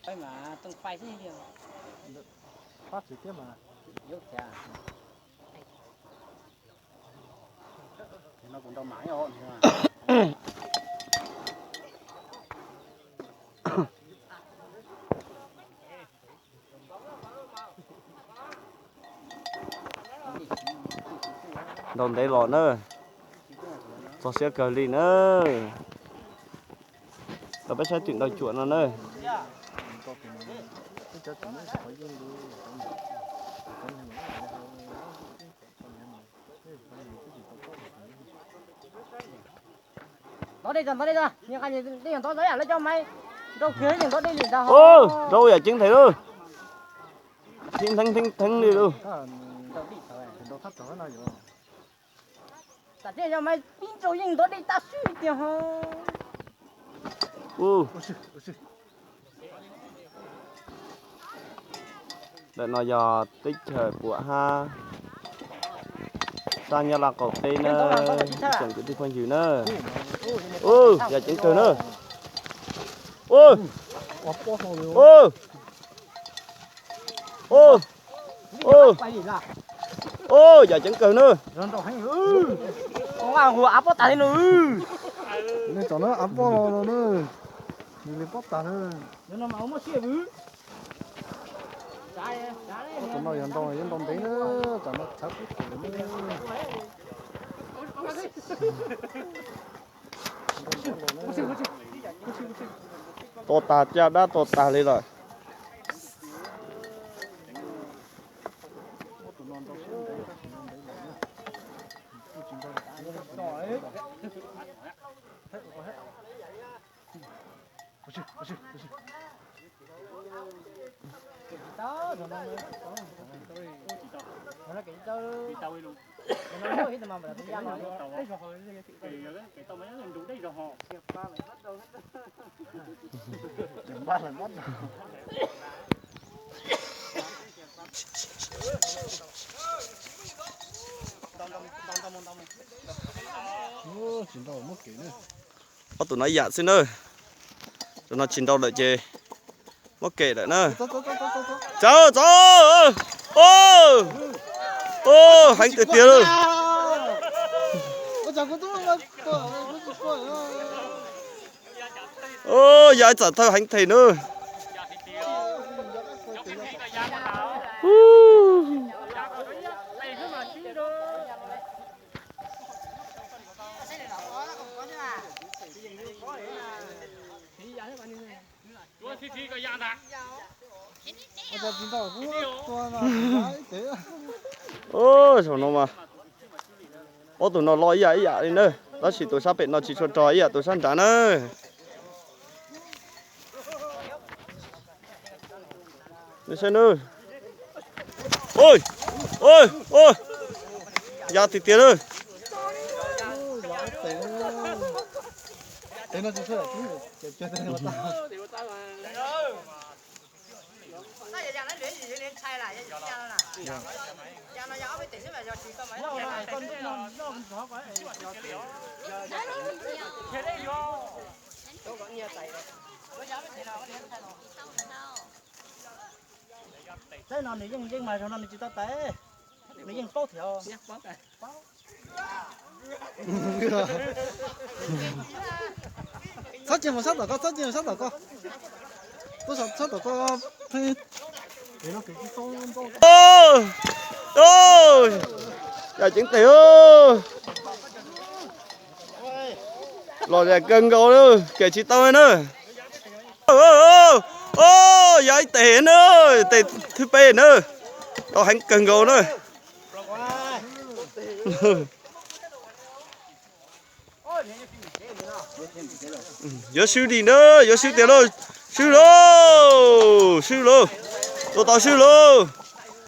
Pab tsis thiab mas. Ntaus ntev los na, txog siab kawg li na. Rau peb saib twm ntaus cuam no na. Ntov dej tag, ntov dej tag, nws qas dej ntov ntov yam lawv cov mais nrau kiag yeej ntov dej li ntag. Nrau yam ceev theem lauj. Theeb theeb theeb theeb li lauj. Tam tej yog mais pib nrau yeej ntov dej tag swb tiag ho. Ntawm no yog teb chaws Puam Hab, sab Nyab Laj qaum teb na, ib tsoom kwv tij phooj ywg na. Yam ceev kawg na. Yam ceev kawg na. Av pob tas li no. Nej tsom na, av pob los no na, nws li pob tas na. Tus no yog ntau, yog ntau ntev na, tsam no tshav kub kawg na. Tuag tag, caj dab tuag tag li lawm. Tsis nrau muab kev na. Ob tug no ib yam xwb na. Tus no tsis nrau lawm ces muab kev lawm na. Txav, txav. Heev tiag tiag lauj. Ya ib txam thawj heev theem na. Ub, zaum no mas ob tug no loj ib yam ib yam li na, tab sis tus sab pem no tsis tshua rog ib yam tus sab nrad na. Saib na. Ya tiag tiag na. Saib no nws yeej yeej mas zaum no nws tsis tau tais, nws yeej paub thiab. Txhob cia mus sab tom ko, txhob cia mus sab tom ko. Tuaj sab tom ko. Yam ceev tes. Los yam kawg nkaus, kev tsis tau na. Ya ib tes na, tes thib peb na. Tau heev kawg nkaus na. Yuav swb li na, yuav swb tiag lauj. Swb lauj, swb lauj. Tua tau swb lauj.